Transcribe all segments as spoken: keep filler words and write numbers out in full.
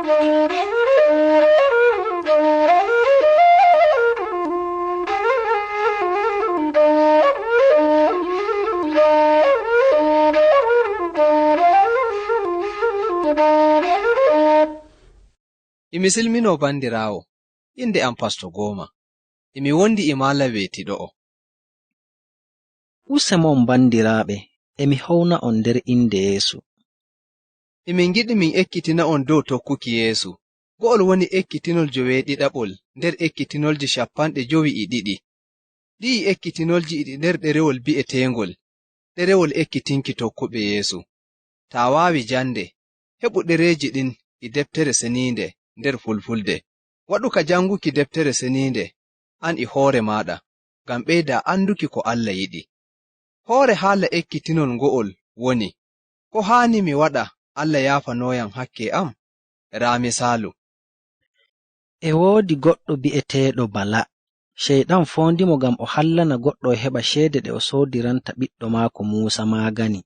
Imi silminoo, banndiraawo. Innde am Pasto Gooma. Imi wondi e Maala Weeti ɗo'o. Use mon, banndiraaɓe, emi howna on nder innde Yeesu. Emin ngiɗi min ekkitina on dow tokkuki Yeesu. Go'ol woni ekkitinol joweeɗiɗaɓol nder ekkitinolji cappanɗe jowi e ɗiɗi. Ɗi'i ekkitinolji iɗi nder ɗerewol bi'eteengol ɗerewol ekkitinki tokkuɓe Yeesu. Taa waawi jannde, heɓu ɗereeji ɗin e Deftere Seniinde nder Fulfulde. Waɗu ka jannguki Deftere Seniinde an e hoore maaɗa, ngam ɓeydaa annduki ko Allah yiɗi. Hoore haala ekkitinol ngo'ol woni, ko haani mi waɗa Allah yaafanooyam hakke am? Raa misaalu. E woodi goɗɗo bi'eteeɗo Bala. Ceyɗan foondi mo ngam o hallana goɗɗo o heɓa ceede ɗe o soodiranta ɓiɗɗo maako Muusa maagani.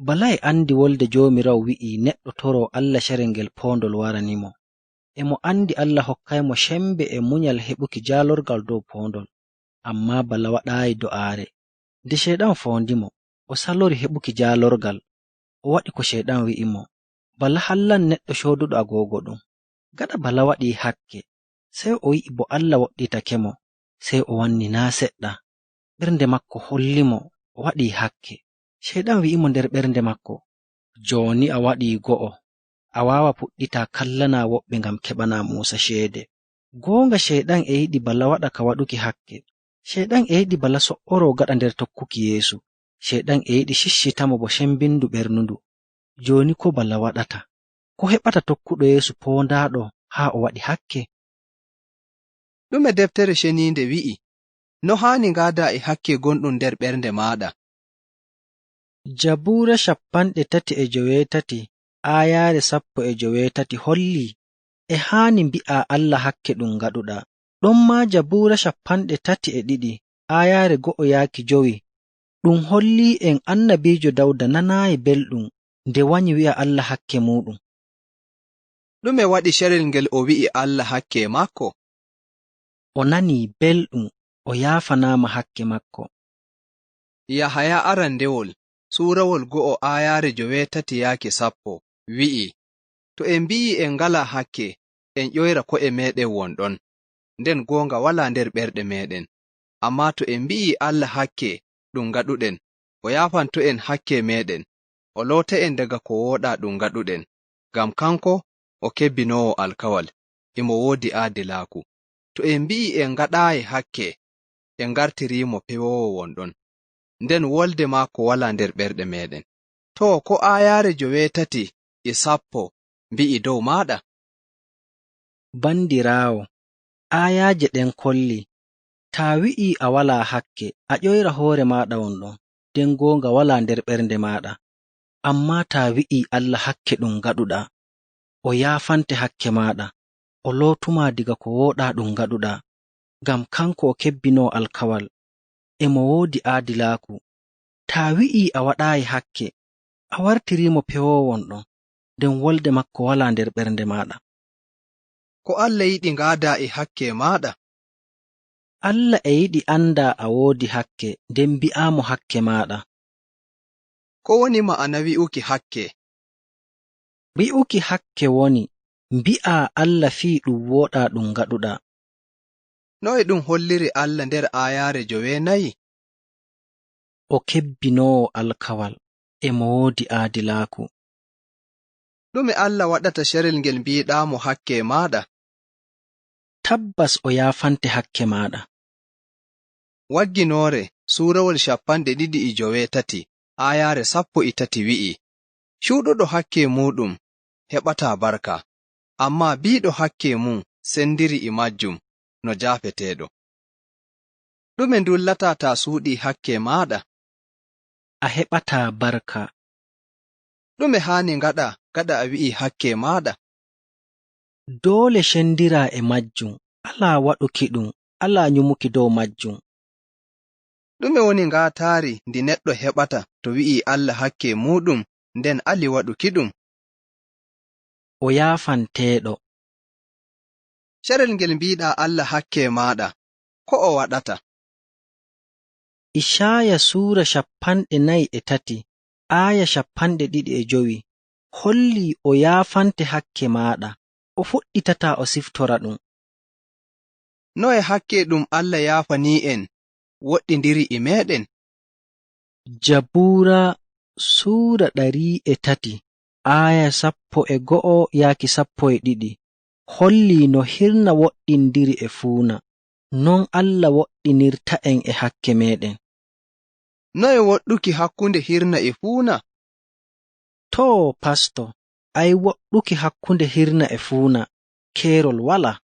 Bala e anndi wolde Joomiraawo wi'i neɗɗo toroo Allah carel ngel poondol warani mo. E mo anndi Allah hokkay mo cembe e munyal heɓuki jaalorgal dow poondol. Ammaa Bala waɗaayi do'aare. Nde Ceyɗan foondi mo, o salori heɓuki jaalorgal. O waɗi ko Ceyɗan wi'i mo. Bala hallan neɗɗo cooduɗo agoogo ɗum. Gaɗa Bala waɗi hakke, sey o yi'i bo Allah woɗɗitake mo, sey o wanni naa seɗɗa. Ɓernde makko holli mo o waɗi hakke. Ceyɗan wi'i mo nder ɓernde makko, "Jooni a waɗi go'o, a waawa puɗɗita kallana woɓɓe ngam keɓana Muusa ceede." Goonga, Ceyɗan e yiɗi Bala waɗa ka waɗuki hakke. Ceyɗan e yiɗi Bala so'oro gaɗa nder tokkuki Yeesu. Ceyɗan e yiɗi ciccita mo bo cembindu ɓernundu. Jooni ko Bala waɗata? Ko heɓata tokkuɗo Yeesu poondaaɗo haa o waɗi hakke? Ɗume Deftere Ceniinde wi'i? No haani ngaada e hakke gonɗum nder ɓernde maaɗa? Jabuura cappanɗe tati e joweetati, aayaare sappo e joweetati holli e haani mbi'aa Allah hakke ɗum ngaɗuɗaa. Ɗon maa Jabuura cappanɗe tati e ɗiɗi, aayaare go'o yaaki jowi, ɗum holli en annabiijo Dawda nanaayi belɗum nde wanyi wi'a Allah hakke muuɗum. Ɗume waɗi carel ngel o wi'i Allah hakke makko? O nanii belɗum, o yaafanaama hakke makko. Yahaya arandewol, suurawol go'o aayaare joweetati yaaki sappo, wi'i, "To en mbi'ii en ngalaa hakke, en ƴoyra ko'e meeɗen won ɗon, nden goonga walaa nder ɓerɗe meeɗen. Ammaa to en mbi'ii Allah hakke ɗum ngaɗuɗen, o yaafanto en hakke meeɗen, o loota en daga ko wooɗaa ɗum ngaɗuɗen, ngam kanko o kebbinoowo alkawal, imo woodi aadilaaku. To en mbi'ii en ngaɗaayi hakke, en ngartirii mo pewoowo won ɗon, nden wolde maako walaa nder ɓerɗe meeɗen." Too, ko aayaare joweetati e sappo mbi'i dow maaɗa? Bandiraawo, aayaaje ɗen kolli, taa wi'ii a walaa hakke, a ƴoyra hoore maaɗa won ɗon, nden goonga walaa nder ɓernde maaɗa. Ammaa taa wi'ii Allah hakke ɗum ngaɗuɗaa, o yaafante hakke maaɗa, o lootumaa diga ko wooɗaa ɗum ngaɗuɗaa, ngam kanko o kebbinoo alkawal, e mo woodi aadilaaku. Taa wi'ii a waɗaayi hakke, a wartirii mo pewoowo won ɗon, nden wolde makko walaa nder ɓernde maaɗa. Ko Allah yiɗi ngaadaa e hakke maaɗa? Allah e yiɗi anndaa a woodi hakke, nden mbi'aa mo hakke maaɗa. Ko woni ma'ana wi'uki hakke? Wi'uki hakke woni mbi'aa Allah fii ɗum wooɗaa ɗum ngaɗuɗaa. Noy ɗum holliri Allah nder aayaare joweenayi? O kebbinoowo alkawal, e mo woodi aadilaaku. Ɗume Allah waɗata carel ngel mbiiɗaa mo hakke maaɗa? Tabbas o yaafante hakke maaɗa. Wagginoore, suurawol cappanɗe ɗiɗi e joweetati, aayaare sappo e tati wi'i, "Cuuɗuɗo hakke muuɗum heɓataa barka, ammaa biiɗo hakke mum sendiri e majjum no jaafeteeɗo." Ɗume ndullataa taa suuɗii hakke maaɗa? A heɓataa barka. Ɗume haani ngaɗaa gaɗa a wi'ii hakke maaɗa? Doole cendiraa e majjum, alaa waɗuki ɗum, alaa nyumuki dow majjum. Ɗume woni ngaataari ndi neɗɗo heɓata to wi'ii Allah hakke muuɗum, nden ali waɗuki ɗum? o yaafanteeɗo. Carel ngel mbiiɗaa Allah hakke maaɗa, ko o waɗata? Icaaya suura cappanɗe nayi e tati, aaya cappanɗe ɗiɗi e jowi, hollii o yaafante hakke maaɗa, o fuɗɗitataa o siftora ɗum. Noye hakke ɗum Allah yaafanii en woɗɗindiri e meeɗen? Jabuura suura ɗari e tati, aaya sappo e go'o yaaki sappo e ɗiɗi, hollii no hirna woɗɗindiri e fuuna, non Allah woɗɗinirta en e hakke meeɗen. Noye woɗɗuki hakkunde hirna e fuuna? Too, pasto, ay woɗɗuki hakkunde hirna e fuuna, keerol walaa.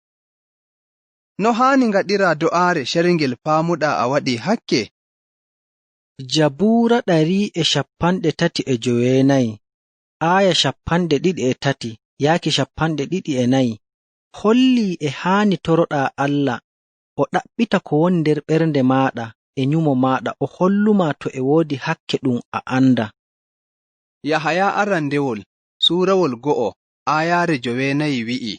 No haani ngaɗiraa do'aare carel ngel paamuɗaa a waɗii hakke? Jabuura ɗari e cappanɗe tati e joweenayi, aaya cappanɗe ɗiɗi e tati yaaki cappanɗe ɗiɗi e nayi, hollii e haani toroɗaa Allah, o ɗaɓɓita ko woni nder ɓernde maaɗa e nyumo maaɗa, o hollumaa to e woodi hakke ɗum a anndaa. Yahaya arandewol, suurawol go'o, aayaare joweenayi wi'i,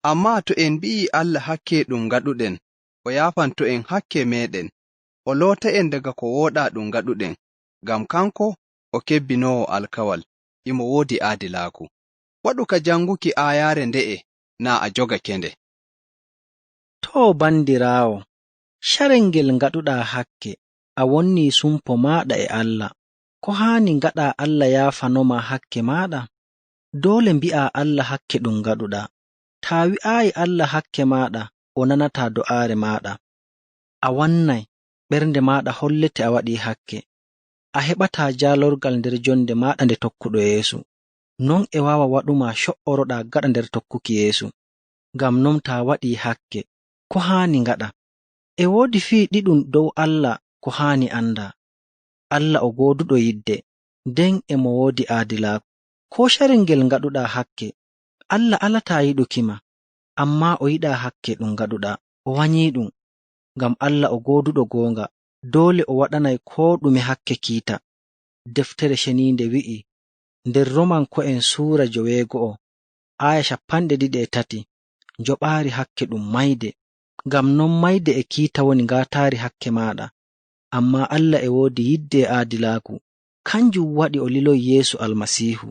ammaa to en mbi'ii Allah hakke ɗum ngaɗuɗen, o yaafanto en hakke meeɗen, o loota en daga ko wooɗaa ɗum ngaɗuɗen, ngam kanko o kebbinoowo alkawal, imo woodi aadilaaku. Waɗu ka jannguki aayaare nde'e, naa a jogake nde. Too, bandiraawo, carel ngel ngaɗuɗaa hakke, a wonnii sumpo maaɗa e Allah. Ko haani ngaɗaa Allah yaafanomaa hakke maaɗa? Doole mbi'aa Allah hakke ɗum ngaɗuɗaa. Taa wi'aayi Allah hakke maaɗa, o nanataa do'aare maaɗa. A wannay, ɓernde maaɗa hollete a waɗii hakke. A heɓataa jaalorgal nder jonde maaɗa nde tokkuɗo Yeesu. Non e waawa waɗumaa co'oroɗaa gaɗa nder tokkuki Yeesu. Ngam non taa waɗii hakke, ko haani ngaɗaa? E woodi fii ɗiɗum dow Allah ko haani anndaa. Allah o gooduɗo yidde, nden e mo woodi aadilaaku. Koo carel ngel ngaɗuɗaa hakke, Allah alataa yiɗuki ma, ammaa o yiɗaa hakke ɗum ngaɗuɗaa, o wanyii ɗum. Ngam Allah o gooduɗo goonga, doole o waɗanay koo ɗume hakke kiita. Deftere Ceniinde wi'i, nder Romanko'en suura joweego'o, aaya cappanɗe ɗiɗi e tati, joɓaari hakke ɗum mayde. Ngam non mayde e kiita woni ngaataari hakke maaɗa. Ammaa Allah e woodi yidde e aadilaaku, kanjum waɗi o liloyi Yeesu Almasiihu.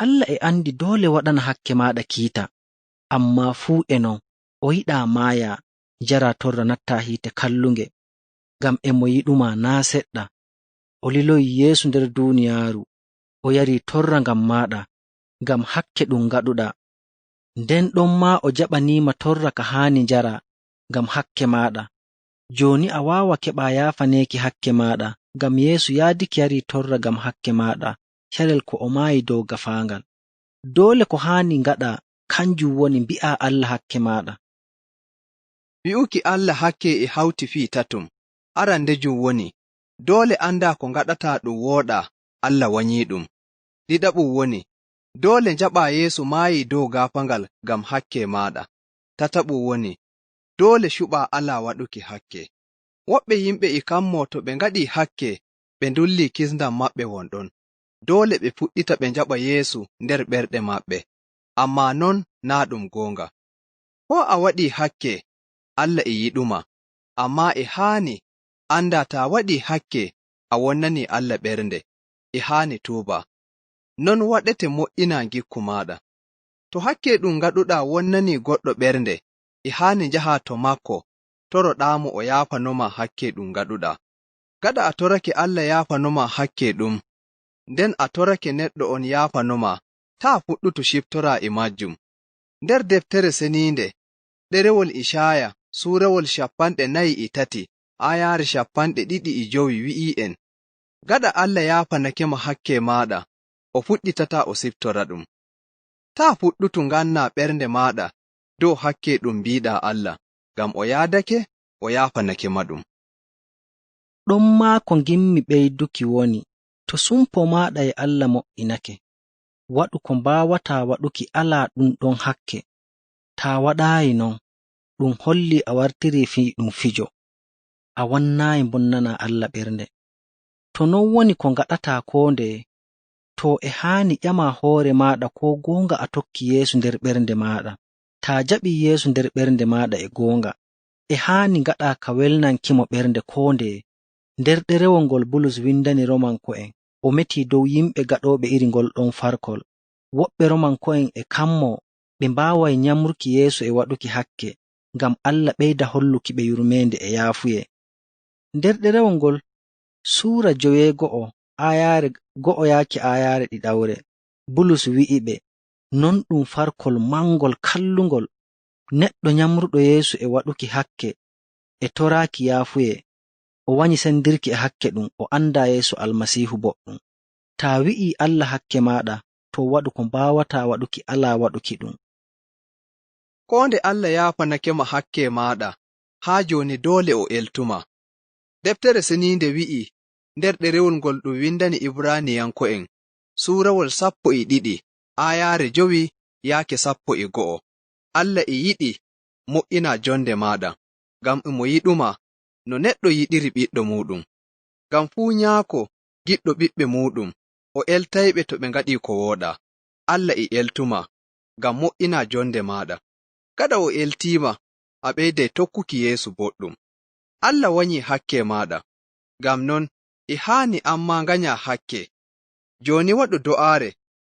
Allah e andi doole waɗana hakke maaɗa kiita, ammaa fuu e non, o yiɗaa maayaa, jaraa torra nattaa hiite kallunge, ngam e mo yiɗumaa naa' seɗɗa. O liloyi Yeesu nder duuniyaaru, o yari torra ngam maaɗa, ngam hakke ɗum ngaɗuɗaa. Nden ɗon maa o jaɓaniima torra ka haani njaraa ngam hakke maaɗa. Jooni a waawa keɓaa yaafaneeki hakke maaɗa, ngam Yeesu yaadiki yari torra ngam hakke maaɗa, carel ko o maayi dow gaafaangal. Doole ko haani ngaɗaa kanjum woni mbi'aa Allah hakke maaɗa. Wi'uki Allah hakke e hawti fii tatum. Arandejum woni, doole andaa ko ngaɗataa ɗum wooɗaa, Allah wanyii ɗum. Ɗiɗaɓum woni, doole njaɓaa Yeesu maayii dow gaafaangal ngam hakke maaɗa. Tataɓum woni, doole cuɓaa alaa waɗuki hakke. Woɓɓe yimɓe e kammoo to ɓe ngaɗii hakke, ɓe ndullii kisndam maɓɓe won ɗon. Doole ɓe puɗɗita ɓe njaɓa Yeesu nder ɓerɗe maɓɓe. Ammaa non naa' ɗum goonga. Koo a waɗii hakke, Allah e yiɗumaa, ammaa e haani andaa taa waɗii hakke a wonnanii Allah ɓernde, e haani tuubaa. Non waɗete moƴƴinaa ngikku maaɗa. To hakke ɗum ngaɗuɗaa wonnanii goɗɗo ɓernde, e haani njahaa to maako, toroɗaamo o yaafanomaa hakke ɗum ngaɗuɗaa. Gaɗa a torake Allah yaafanomaa hakke ɗum, nden a torake neɗɗo on yaafanomaa, taa fuɗɗutu ciftoraa e maajum. Nder Deftere Seniinde, ɗerewol Icaaya, suurawol cappanɗe nayi e tati, aayaare cappanɗe ɗiɗi e jowi wi'ii'en, gaɗa Allah yaafanake ma hakke maaɗa, o fuɗɗitataa o siftora ɗum. Taa fuɗɗutu ngannaa ɓernde maaɗa dow hakke ɗum mbiiɗaa Allah, ngam o yaadake, o yaafanake ma ɗum. Ɗon maa ko ngimmi ɓeyduki woni, to sumpo maaɗa e Allah moƴƴinake, waɗu ko mbaawataa waɗuki alaa ɗum ɗon hakke. Taa waɗaayi non, ɗum hollii a wartirii fii ɗum fijo. A wannaayi mbonnanaa Allah ɓernde. To non woni ko ngaɗataa koo ndeye, to e haani ƴama hoore maaɗa ko goonga a tokki Yeesu nder ɓernde maaɗa. Taa jaɓi Yeesu nder ɓernde maaɗa e goonga, e haani ngaɗa ka welnankimo ɓernde koo ndeye. Nder ɗerewol ngol Bulus windani Romanko'en, o meti dow yimɓe gaɗooɓe iri ngol ɗon farkol. Woɓɓe Romanko'en e kammoo, ɓe mbaaway nyamruki Yeesu e waɗuki hakke, ngam Allah ɓeyda holluki ɓe yurmeende e yaafuye. Nder ɗerewol ngol, suura joweego'o, aayaare go'o yaaki aayaare ɗiɗawre, Bulus wi'i ɓe, non ɗum farkol mangol kallungol. Neɗɗo nyamruɗo Yeesu e waɗuki hakke, e toraaki yaafuye, o wanyi sendirki e hakke ɗum, o anda Yeesu Almasiihu boɗɗum. Taa wi'i Allah hakke maaɗa, to waɗu ko mbaawataa waɗuki alaa waɗuki ɗum. Koo nde Allah yaafanake ma hakke maaɗa, haa jooni doole o eltuma. Deftere Seniinde wi'i nder ɗerewol ngol ɗum windani Ibraaniyanko'en, suurawol sappo e ɗiɗi, aayaare jowi yaake sappo e go'o, Allah e yiɗi mo'ina jonde maaɗa, ngam emo yiɗuma no neɗɗo yiɗiri ɓiɗɗo muuɗum. Ngam fuu nyaako giɗɗo ɓiɓɓe muuɗum, o eltayɓe to ɓe ngaɗi ko wooɗaa. Allah e eltuma ngam mo'ina jonde maaɗa. Gaɗa o eltiima, a ɓeyday tokkuki Yeesu boɗɗum. Allah wanyi hakke maaɗa. Ngam non, e haani an maa nganya hakke. Jooni waɗu do'aare,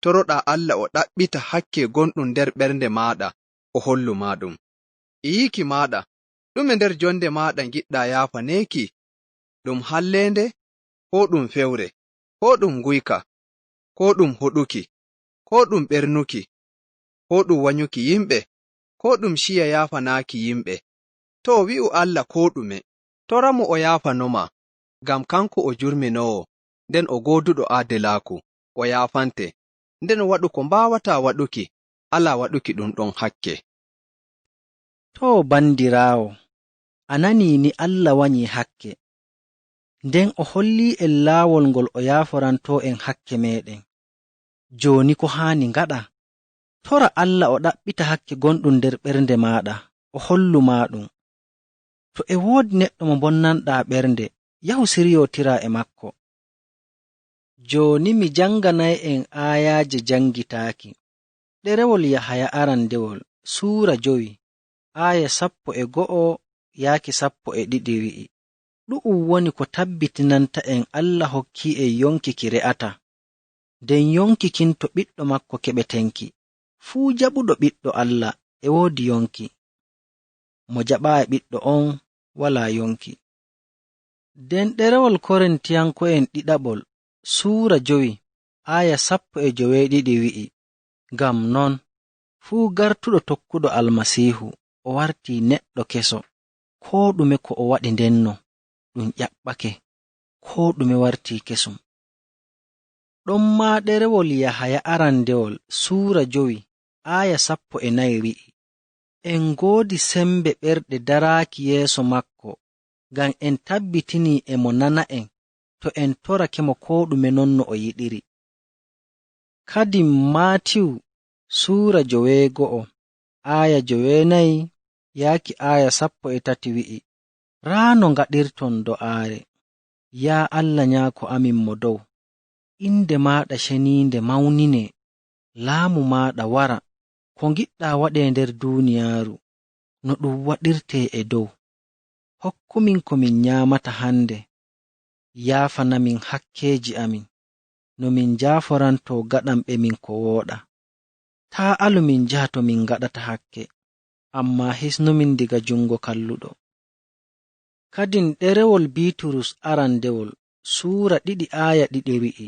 toroɗaa Allah o ɗaɓɓita hakke gonɗum nder ɓernde maaɗa, o hollu ma ɗum. E yiiki maaɗa, ɗume nder jonde maaɗa ngiɗɗaa yaafaneeki? Ɗum halleende, koo ɗum fewre, koo ɗum nguyka, koo ɗum hoɗuki, koo ɗum ɓernuki, koo ɗum wanyuki yimɓe, koo ɗum ciya yaafanaaki yimɓe? To wi'u Allah koo ɗume, tora mo o yaafanoma, ngam kanko o jurminoowo, nden o gooduɗo aadilaaku, o yaafante, nden waɗu ko mbaawataa waɗuki, alaa waɗuki ɗum ɗon hakke. To bandiraawo, a nanii ni Allah wanyi hakke. Nden o hollii en laawol ngol o yaaforantoo en hakke meeɗen. Jooni ko haani ngaɗa? Tora Allah o ɗaɓɓita hakke gonɗum nder ɓernde maaɗa, o hollu ma ɗum. To e woodi neɗɗo mo mbonnanɗaa ɓernde, yahu siryotiraa e makko. Jooni mi janganay en aayaaje jangitaaki. Ɗerewol Yahaya arandewol, suura jowi, aaya sappo e go'o yaaki sappo e ɗiɗi wi'i, ɗu'um woni ko tabbitinanta en Allah hokkii en yonki ki re'ataa. Nden yonki kin to ɓiɗɗo makko keɓetenki. Fuu jaɓuɗo ɓiɗɗo Allah e woodi yonki. Mo jaɓaayi ɓiɗɗo on walaa yonki. Nden ɗerewol Korintiyanko'en ɗiɗaɓol, suura jowi, aaya sappo e joweeɗiɗi wi'i, ngam non, fuu gartuɗo tokkuɗo Almasiihu, o wartii neɗɗo keso. Koo ɗume ko o waɗi ndenno, ɗum ƴaɓɓake. Koo ɗume wartii kesum. Ɗon maa ɗerewol Yahaya arandewol, suura jowi, aaya sappo e nayi wi'i, en ngoodi sembe ɓerɗe daraaki yeeso makko, ngam en tabbitinii e mo nana'en to en torake mo koo ɗume non no o yiɗiri. Kadin Maatiyu suura joweego'o, aaya joweenayi yaaki aaya sappo e tati wi'i, raa no ngaɗirton do'aare, yaa Allah Nyaako amin mo dow, innde maaɗa ceniinde mawninee, laamu maaɗa wara, ko ngiɗɗaa waɗee nder duuniyaaru, no ɗum waɗirtee e dow. Hokku min ko min nyaamata hannde. Yaafanamin hakkeeji amin, no min njaaforantoo gaɗanɓe min ko wooɗaa. Taa alu min njaha to min ngaɗata hakke, ammaa hisnu min diga junngo kalluɗo. Kadin ɗerewol Biiturus arandewol, suura ɗiɗi aaya ɗiɗi wi'i,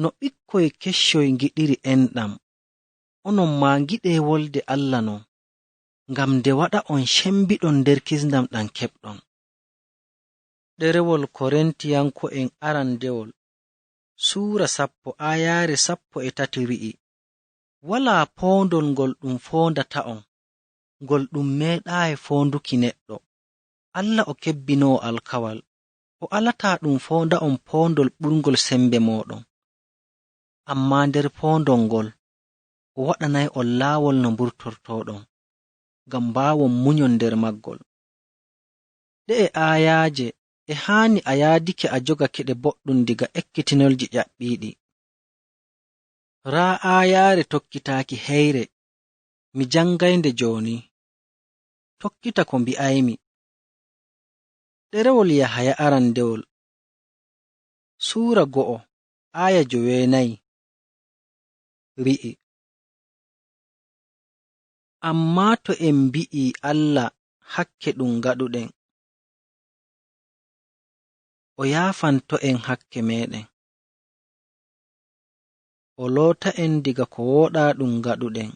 no ɓikkoy keccoy ngiɗiri enɗam, onon maa ngiɗee wolde Allah non, ngam nde waɗa on cembiɗon nder kisndam ɗam keɓɗon. Ɗerewol Korintiyanko'en arandewol, suura sappo, aayaare sappo e tati wi'i, walaa poondol ngol ɗum foondata on, ngol ɗum meeɗaayi foonduki neɗɗo. Allah o kebbinoowo alkawal, o alataa ɗum foonda on poondol ɓurngol sembe mooɗon. Ammaa nder poondol ngol, o waɗanay on laawol no mburtortooɗon, ngam mbaawon munyon nder maggol. Ɗe'e aayaaje e haani a yaadike a jogake ɗe boɗɗum diga ekkitinolji ƴaɓɓiiɗi. Raa aayaare tokkitaaki heyre, mi janngay nde jooni. Tokkita ko mbi'aymi. Ɗerewol Yahaya arandewol, suura go'o, aaya joweenayi, wi'i, ammaa to en mbi'ii Allah hakke ɗum ngaɗuɗen, o yaafanto en hakke meeɗen. O loota en diga ko wooɗaa ɗum ngaɗuɗen.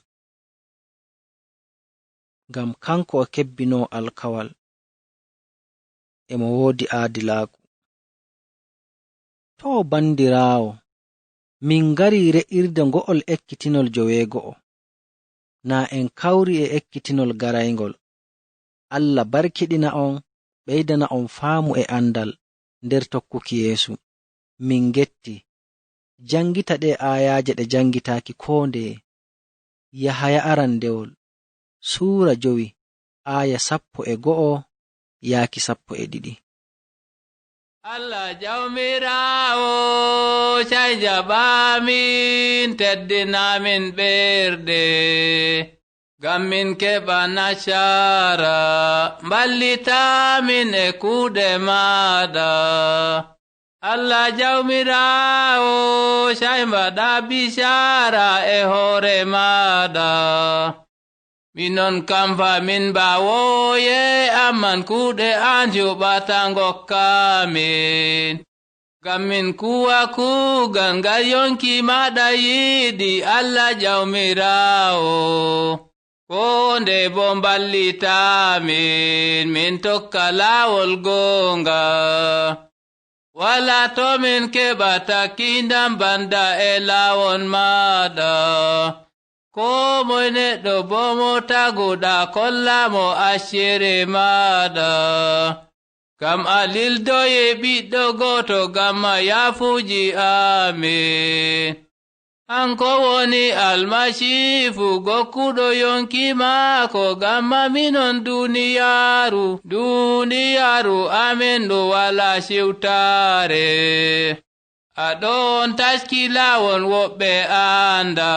Ngam kanko o kebbinoo alkawal, e mo woodi aadilaaku. Too, bandiraawo, min ngarii re'irde ngo'ol ekkitinol joweego'o, naa en kawri e ekkitinol garayngol. Allah barkiɗina on, ɓeydana on faamu e andal nder tokkuki Yeesu. Min ngetti. Janngita ɗee aayaaje ɗe janngitaaki koo ndeye. Yahaya arandewol, suura jowi, aaya sappo e go'o yaaki sappo e ɗiɗi. Allah Jawmiraawo, cay jaɓaamin, teddinaamin ɓerɗe, ngam min keɓa nasaara, mballitaamin e kuuɗe maaɗa. Allah Jawmiraawo, cay mbaɗa bisaara e hoore maaɗa. Minon kam fa min mbaawooye, amman kuuɗe an cuɓata ngokkaamin. Ngam min kuwa kuugal ngal yonki maaɗa yiɗi, Allah Jawmiraawo. Koo nde boo mballitaamin, min tokka laawol goonga. Walaa to min keɓata kiindam banda e laawol maaɗa. Koo moy neɗɗo boo mo taguɗa, kolla mo accere maaɗa. Ngam a lildoyi ɓiɗɗo gooto ngam yaafuuji amin. Hanko woni Almasiifu, gokkuɗo yonki maako ngam minon duniyaaru, duniyaaru amin ɗum walaa siwtaare. A ɗon taski laawol woɓɓe anda.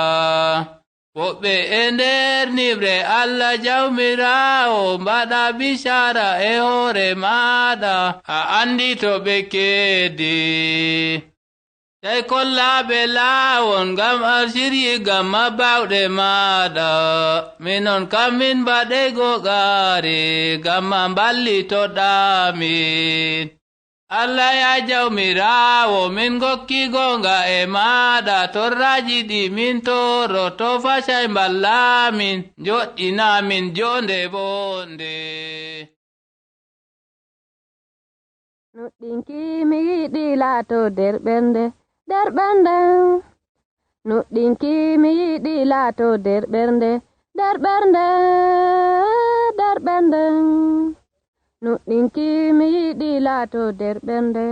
Woɓɓe e nder niɓre Allah Jawmiraawo mbaɗa bisaara e hoore maaɗa, a anndi to ɓe keedi. Sey kollaaɓe laawol ngam a siryi ngam ma baawɗe maaɗa. Minon kam min mbaɗey gogaare ngam ma mballitoɗaa min. Allah ya Jawmiraawo, min ngokki goonga e maaɗa, torraaji ɗi min toroto fa sey mballaa min, njoɗɗinaa min joonde wonde. Nuɗɗinki mi yiɗi laato nder ɓernde, nder ɓernde. Nuɗɗinki mi yiɗi laato nder ɓernde, nder ɓernde, nder ɓernde. Nuɗɗinki mi yiɗi laato nder ɓernde.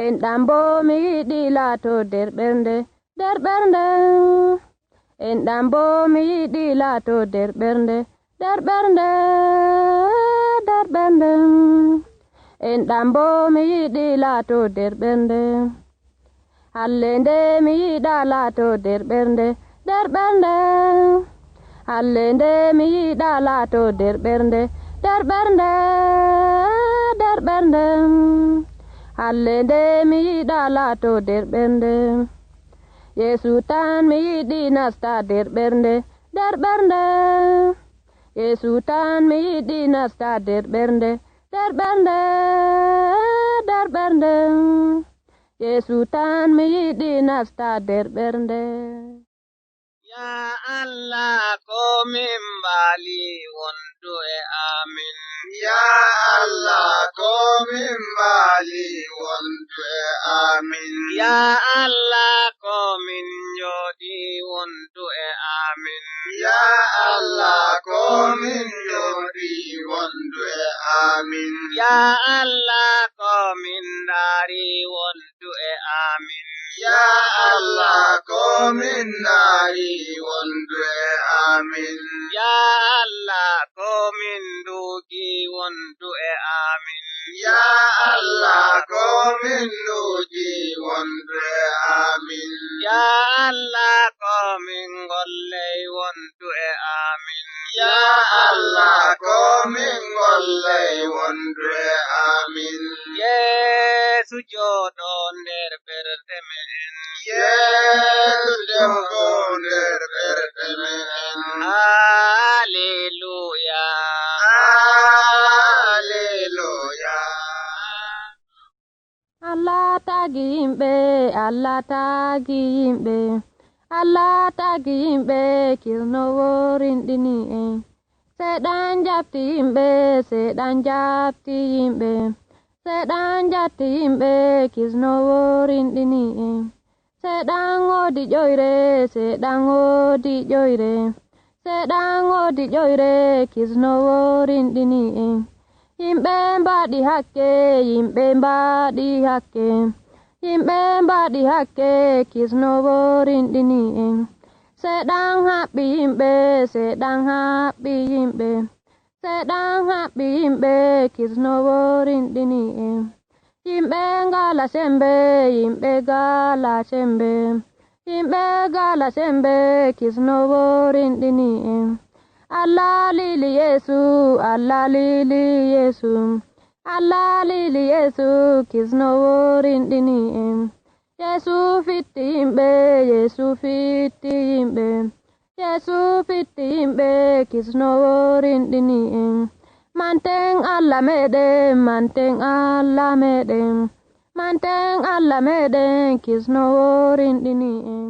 Enɗam boo mi yiɗi laato nder ɓernde, nder ɓernde. Enɗam boo mi yiɗi laato nder ɓernde, nder ɓernde, nder ɓernde. Enɗam boo mi yiɗi laato nder ɓernde. Halle nde mi yiɗa laato nder ɓernde, nder ɓernde. Halle nde mi yiɗa laato nder ɓernde, nder ɓernde, nder ɓernde. Halle nde mi yiɗa laato nder ɓernde. Yeesu tan mi yiɗi nasta nder ɓernde, nder ɓernde. Yeesu tan mi yiɗi nasta nder ɓernde, nder ɓernde, nder ɓernde. Yeesu tan mi yiɗi nasta nder ɓernde. Ya Allah, ko min mbaali wondu e amin. Ya Allah, ko min mbaali wondu e amin. Ya Allah, ko min njoɗi wondu e amin. Ya Allah, ko min njoɗi wondu e amin. Ya Allah, ko min ndaari wondu e amin. Ya Allah, ko min ndaari wondu e amin. Ya Allah, ko min nduuki wondu e amin. Ya Allah, ko min nuuji, wondu e amin. Ya Allah, ko min golley, wondu e amin. Ya Allah, ko min golley, wondu e amin. Yeesu jooɗo nder ɓerɗe me'en. Yeesu jooɗo nder ɓerɗe me'en. Haleluya. Haleluya. Allah tagi yimɓe, Allah tagi yimɓe, Allah tagi yimɓe, kisnoowo rinɗini en. Seeɗan jaɓti yimɓe, Seeɗan jaɓti yimɓe, Seeɗan jaɓti yimɓe, kisnoowo rinɗini en. Seeɗan woodi ƴoyre, Seeɗan woodi ƴoyre, Seeɗan woodi ƴoyre, kisnoowo rinɗini en. Yimɓe mbaɗi hakke, yimɓe mbaɗi hakke, yimɓe mbaɗi hakke, kisnoowo rinɗini en. Seeɗan haɓɓi yimɓe, Seeɗan haɓɓi yimɓe, Seeɗan haɓɓi yimɓe, kisnoowo rinɗini en. Yimɓe ngala sembe, yimɓe ngala sembe, yimɓe ngala sembe, kisnoowo rinɗini en. Allah lili Yeesu, Allah lili Yeesu, Allah lili Yeesu, kisnoowo rinɗini en. Yeesu fitti yimɓe, Yeesu fitti yimɓe, Yeesu fitti yimɓe, kisnoowo rinɗini en. Manten Allah meɗen, manten Allah meɗen, manten Allah meɗen, kisnoowo rinɗini en.